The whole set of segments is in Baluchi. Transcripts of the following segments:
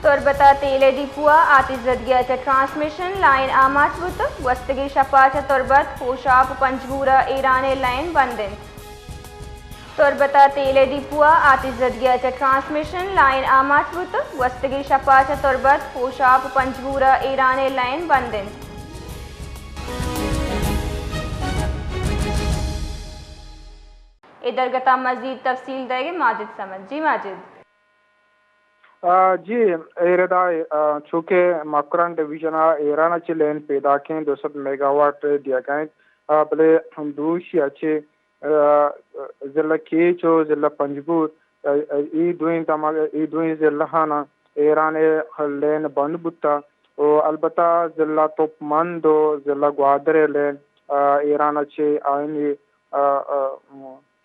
تربت ء تیل ء ڈیپو ء آتش زدگی ء چہ ٹرانسمیشن لائن آماچ بوتگ۔ گوستگیں شپ ء چہ تربت، کوشاپ ء پنجگور ء ایران ء لائن بند انت۔ تربت ء تیل ء ڈیپو ء آتش زدگی ء چہ ٹرانسمیشن لائن آماچ بوتگ۔ گوستگیں شپ ء چہ تربت، کوشاپ ء پنجگور ء ایران ء لائن بند انت۔ اے درگت ء مزید تفصیل دئیگ ء ماجد صمد۔ جی ماجد۔ آ، جی، اے ردا، آ، چونکہ مکران ڈویژن ء ایران ء چہ لین پیداکیں دو سد میگاواٹ دیگ ء انت، آ، بلے دوشی ء چہ، آ، ضلع کیچ و ضلع پنجگور، آ، آ، اے دوئیں دمگ، اے دوئیں ضلع آناں ایران ء لین بند بوتا و البتہ ضلع تپمند و ضلع گوادر ء لین، آ، ایران ء چہ آئینی آ، آ،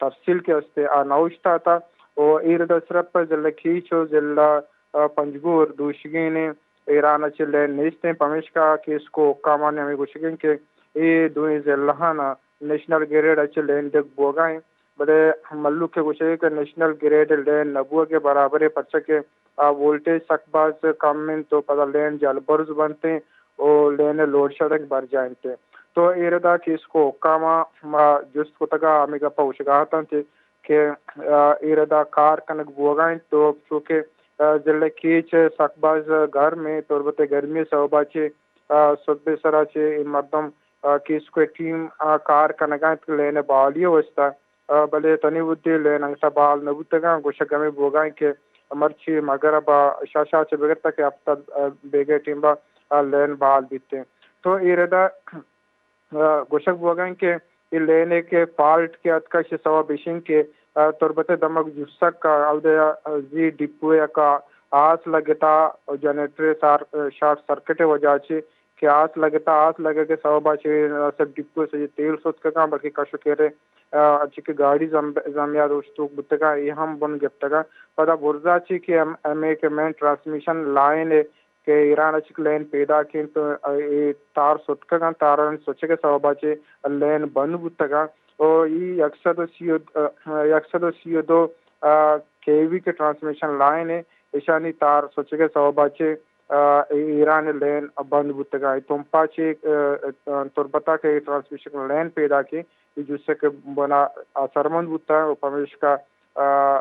تفصیل کہ است آ نہ اوشتاتا و اے ردا صرف ضلع کیچ و ضلع، آ، پنجگور دوشیگین ایران ء چہ لین نیست انت، پمیشکا کیسکو حکامانی ہمے گوشگ انت کہ اے دوئیں ضلعاں نیشنل گریڈ ء چہ لین دگ بوگا انت، بلے ملوک ء گوشگ کہ نیشنل گریڈ لین نہ بوگ ء برابر ء، پرچا کہ آ وولٹیج سک باز کم انت و پدا لین جلبرز بنت انت و لین ء لوڈ شیڈنگ برجا انت۔ تو اے ردا کیسکو حکاماں ما جست کتگا ہمے گپا گوشگا اتنت کہ، آ، اے ردا کار کنگ بوگا انت تو چونکہ، آ، ضلع کیچ سک باز گرم انت، تربت گرمی سببا چہ، آ، صبح سرا چہ اے مردم، آ، کیسکو ٹیم، آ، کار کنگا انت کہ لین بحالی واسطہ۔ آ، بلے تنی وھدے لین انگت ء بحال نہ بوتگاں، گوشگ ہمے بوگا انت کہ مرچی مگرب ء شش ء چہ بگرتہ کہ ہپت ء بیگہ ٹیم ء لین بحال بیت انت۔ تو اے ردا، آ، گوشگ بوگا انت کہ اے لین ء کہ فالٹ کہ اتکا شی سوب ایش انت کہ، آ، تربت ء دمگ جسک ء اود ء زی ڈپو ء یک آس لگتا، جنریٹر ء سار-، شارٹ سرکٹ ء وجہ چہ کہ آس لگتا، آس لگگ ء سوب ء چہ نہ صرف ڈپو ء سجہ تیل ستکگاں، بلکہ کش و کیر ء، آ، چہ کہ گاڑی زم-، زمیاد اوشتوک بوتگاں، اے ہم بن گپتگاں۔ پدا برزا چہ کہ ہم-، ہمے کہ مین ٹرانسمیشن لائن ء کہ ایران ء چہ کہ لین پیداک انت، اے تار ستکگاں، تارانی سچگ ء سوب ء چہ لین بند بوتگاں۔ او ای یک سد و سی و، آ، یک سد و سی و دو، آ، کے وی کہ ٹرانسمیشن لائن ء، ایشانی تار سچگ ء سوب ء چہ، آ، ایران ء لین بند بوتگ ء تمپ ء چہ، آ، آ، تربت ء کہ ٹرانسمیشن لین پیداک انت، اے جسک ء بنا اثرمند بوتگ و پمیشکا، آ،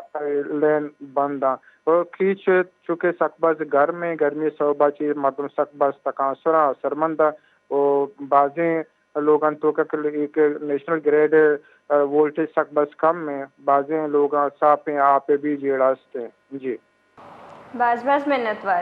لین بند انت۔ و کیچ چونکہ سک باز گرم انت، گرمی ء سوب ء چہ مردم سک باز تکانسر انت، اثرمند انت و بازیں لوگان توکا کہ، کہ نیشنل گریڈ، آ، وولٹیج سک باز کم انت، بازیں لوگان ساپیں آپ ء بھی جیڑہ است انت۔ جی۔ باز باز منتوار۔